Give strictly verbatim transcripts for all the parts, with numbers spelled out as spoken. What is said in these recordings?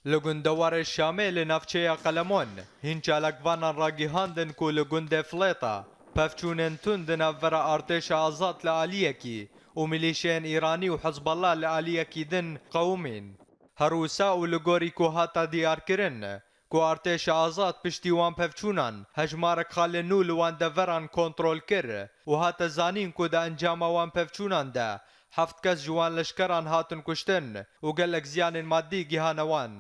Li gundewarê Şamê li navçeya Qelemon, hîn çalakvanan ragihandin ku li gundê Flêta pevçûnên tund di navbera artêşa azad li aliyekî û milîşeyên Îranî û Hizbullah li aliyekî din qewimîn. Her wisa û li gorî ku hate diyarkirin, ku artêşa azad piştî wan pevçûnan hejmarek xalên nû li wan deveran kontrol kir û hate zanîn ku di encama wan pevçûnan de heft kes ji wan leşkeran hatin kuştin û gelek ziyanên madî gihane wan.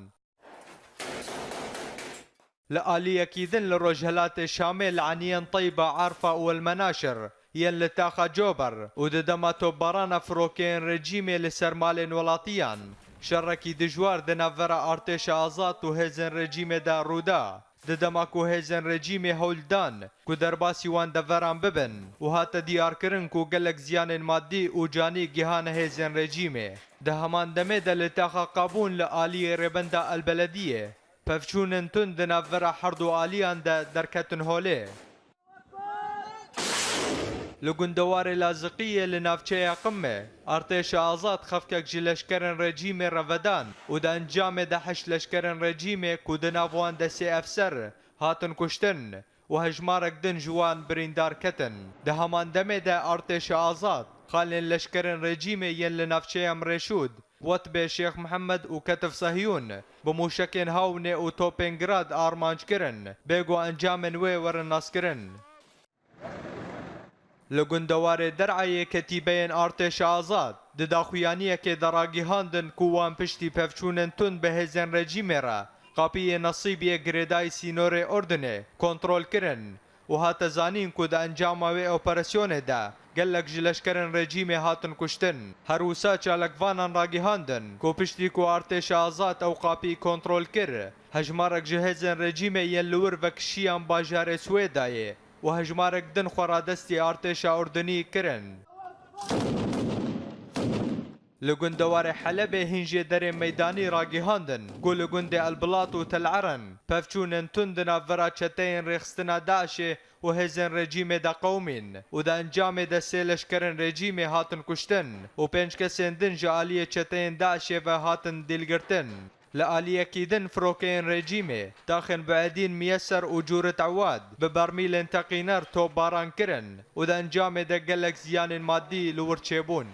Li aliyekî din li rojhilatê Şamê li eniyên Teyba, Arfa û El Menaşir yên li taxa Cober û di dema topbarana firokeyên rejîmê li ser malên welatiyan, şerekî dijwar di navbera artêşa azad û hêzên rejîmê de rû da. Di dema ku hêzên rejîmê hewl dan ku derbasî wan deveran bibin û hate diyarkirin ku gelek ziyanên madî û canî gihane hêzên rejîmê. Di heman demê de li taxa Qabûn li aliyê rêbenda El Belediyê pevçûnên tund di navbera herdu aliyan de derketin holê. Li gundewarê Laziqiyê li navçeya Qimê, artêşa azad xefkek ji leşkerên rejîmê re vedan û di encamê de heşt leşkerên rejîmê ku di nav wan de sê efser hatin kuştin û hejmarek din ji wan birîndar ketin. Di heman demê de artêşa azad xalên leşkerên rejîmê yên li navçeya Mirêşûd, Wetbê Şêx Mihemed û Ketif Sehyûn, bi mûşekên Hawnê û topên Grad armanc kirin, bê ku encamên wê werin naskirin. Li gundewarê Der'eyê ketîbeyên artêşa azad di daxuyaniyekê de ragihandin ku wan piştî pevçûnên tund bi hêzên rejîmê re qapiyê Nesîbiyê girêdayî sînorê Urdunê kontrol kirin û hate zanîn ku di encama wê operasyonê de gelek ji leşkerên rejîmê hatin kuştin. Her wisa çalakvanan ragihandin ku piştî ku artêşa azad ew qapî kontrol kir, hejmarek ji hêzên rejîmê yên li wir vekişiyan bajarê Swêdayê û hejmarek din xwe radestî artêşa Urdunî kirin. Li gundewarê Helebê hîn jêderên meydanî ragihandin ku li gundê Elbilat û Tel Eren pevçûnên tund di navbera çeteyên rêxistina DAIŞê û hêzên rejîmê de qewimîn û di encamê de sê leşkerên rejîmê hatin kuştin û pênc kesên din ji aliyê çeteyên DAIŞê ve hatin dîlgirtin. Li aliyekî din firokeyên rejîmê taxên Buedîn Miyeser û Cûrit Ewad bi bermîlên teqîner topbaran kirin û di encamê de gelek ziyanên madî li wir çêbûn.